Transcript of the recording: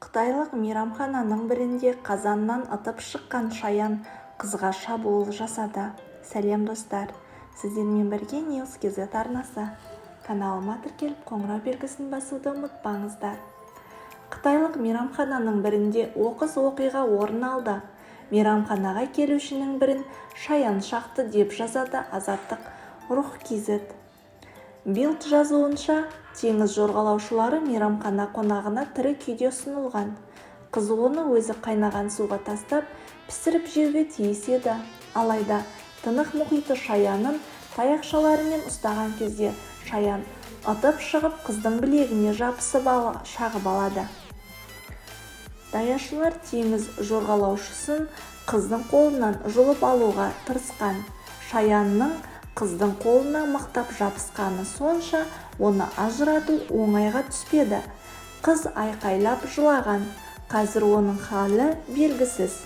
Қытайлық мейрамхананың бірінде қазаннан ытып шыққан шаян қызға шабуыл жасады. Сәлем, достар! Сіздермен бірге News KZ арнасы. Каналыма тіркеліп, қоңырау белгісін басуды ұмытпаңыздар. Қытайлық мейрамхананың бірінде оқыс оқиға орын алды. Мейрамханаға келушінің бірін шаян шақты, деп жазады Азаттық Рух KZ. Билд жазуынша, теңіз жорғалаушылары мейрамхана қонағына тірі күйде ұсынылған. Қыз оны өзі қайнаған суға тастап, пісіріп жеуге тиіс еді. Алайда Тынық мұхиты шаянын таяқшаларымен ұстаған кезде шаян ытып шығып, қыздың білегіне жабысып, шағып алады. Даяшылар теңіз жорғалаушысын қыздың қолынан жұлып алуға тырысқан. Шаянның қыздың қолына мықтап жабысқаны сонша, оны ажырату оңайға түспеді. Қыз айқайлап жылаған. Қазір оның халі белгісіз.